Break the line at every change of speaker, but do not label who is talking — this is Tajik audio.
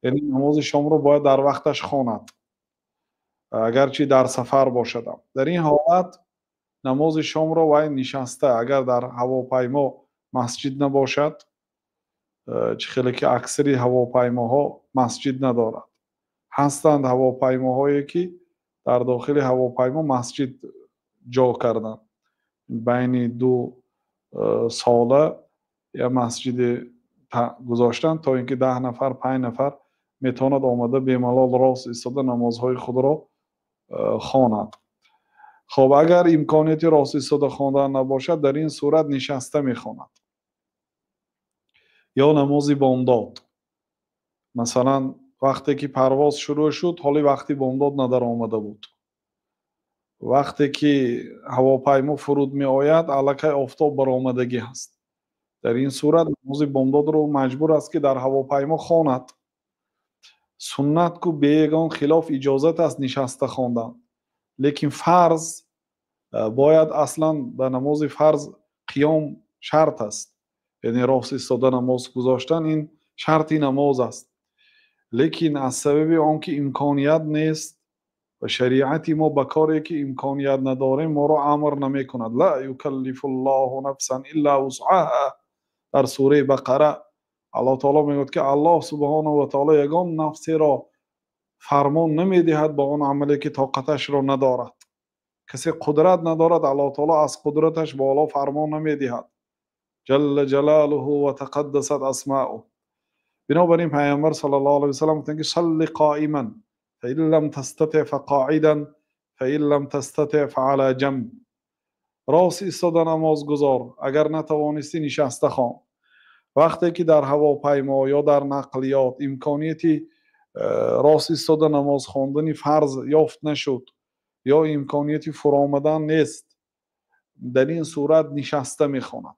Яъне намози шомро бояд дар вақташ хонад, агарчи дар сафар бошадам. Дар ин ҳолат намози шомро вай нишаста, агар дар ҳавопаймо масҷид набошад, чӣ хеле ки аксари ҳавопаймоҳо масҷид надорад. Ҳастанд ҳавопаймоҳое, ки дар дохили ҳавопаймо масҷид ҷо карданд. Байни ду сола як масҷиде гузоштанд, то ин ки 10 нафар, 5 нафар метавонад омада бемалол рост истода намозҳои худро хонад. Хоб, агар имконияти рост истода хондан набошад, дар ин сурат нишаста мехонад. Ё намози бомдод. Масалан, вақте ки парвоз шурӯъ шуд, ҳоли вақти бомдод надаромада буд. Вақте ки ҳавопаймо фуруд меояд, аллакай офтоб баромадагӣ ҳаст. Дар ин сурат намози бомдодро маҷбур аст, ки дар ҳавопаймо хонад. Суннат ку бе ягон хилоф иҷозат аст нишаста хондан. Лекин фарз бояд, аслан ба намози фарз қиём шарт аст. Яъне рост истода намоз гузоштан ин шарти намоз аст. Лекин аз сабаби он ки имконият нест ва шариати мо ба коре ки имконият надорем моро амр намекунад. Ла юкаллифуллоҳу нафсан илла вусъаҳа. Дар сураи Бақара Аллоҳ таоло мегӯяд, ки Аллоҳ субҳонаҳу ва таоло ягон нафсеро фармон намедиҳад ба он амале ки тоқаташро надорад. Касе қудрат надорад, Аллоҳ таоло аз қудраташ боло фармон намедиҳад. Ҷалла ҷалолуҳу ва тақаддасат асмаъуҳ. Бинобар ин Пайғамбар саллаллоҳу алайҳи васаллам гуфтанд, ки салли қоиман фаин лам тастати фақоидан фаин лам тастати фаала ҷамб. Рост истода намоз гузор, агар натавонистӣ, нишаста хон. Вақте ки дар ҳавопаймо ё дар нақлиёт имконияти рост истода намоз хондани фарз ёфт нашуд ё имконияти фуромадан нест, дар ин сурат нишаста мехонад.